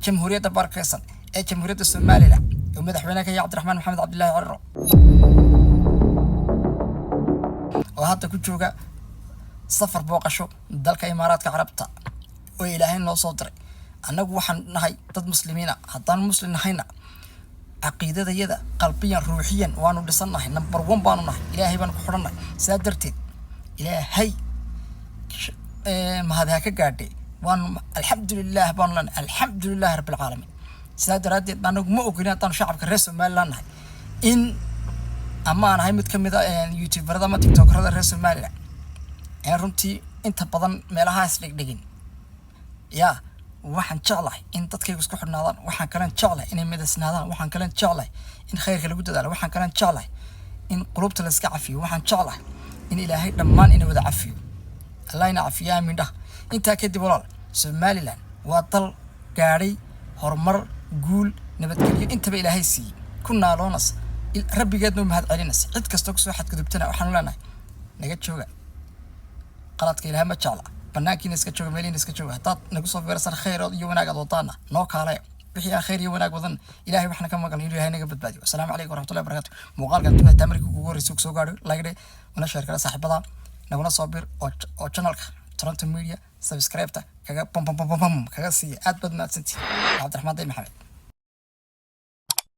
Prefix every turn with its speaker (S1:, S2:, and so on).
S1: Jamhuuriyadda barakeysan ee Jamhuuriyadda Somaliland oo madaxweyne ka yahay Cabdiraxmaan Maxamed Cabdilaahi Cirro, oo hadda ku jooga safar booqasho dalka Imaaraadka Carabta oo Ilaahay noo soo diray. Annagu waxaan nahay dad muslimiina. Haddaan muslim nahayna, caqiidadayada qalbiyan, ruuxiyan waanu dhisannahay, number one baanu nahay, Ilaahay baanu ku xidhannahay. Sidaa darteed Ilaahay mahad ha ka gaadhay, waanu alxamdulilah baanu leenahay, alxamdulilahi rabbilcaalamiin. Sidaa daraaddeed anagu ma ogolin, haddaanu shacabka reer Somaliland nahay, in ama aan ahay mid ka mid a youtuberada ama tiktokerada reer Somaliland ee runtii inta badan meelahaas dhigdhigin. Yaa waxaan jeclahay in dadkaygu isku xidhnaadaan, waxaan kalen jeclahay inay midasnaadaan, waxaan kalen jeclahay in khayrka lagu dadaalo, waxaan kalen jeclahay in qulubta la iska cafiyo, waxaan jeclahay in Ilaahay dhammaan ina wada cafiyo. Allah ina cafiyo, aamin dhah. Intaa kadib, walaal, Somaliland waa dal gaadhay horumar, guul, nabadgelyo intaba Ilaahay siiyey, ku naaloonas, rabbigeedna u mahad celinaysa. Cid kastoo kusoo xadgudubtana waxaanu leenahay: naga jooga qaladka, Ilaah ma jecla. Banaankiina iska jooga, meelihiina iska jooga. Haddaad nagu soo fiirsan, khayr iyo wanaag aad wadaana, noo kaalaya. Wixii aan khayr iyo wanaag wadan, Ilahay waxna ka maqalin inuu Ilahay naga badbaadiyo. Asalaamu calaykum waraxmatullahi wabarakatu. Muuqaalkan tuna tamarkii kugu horreysay soo gaadho, like dhe, una share kala saaxiibada, naguna soo bir oo channelka Toronto Media subscribe-ta kaga bam bam bam bam kaga siiya. Aad baad mahadsantihin. Cabdiraxmaan Day Maxamed.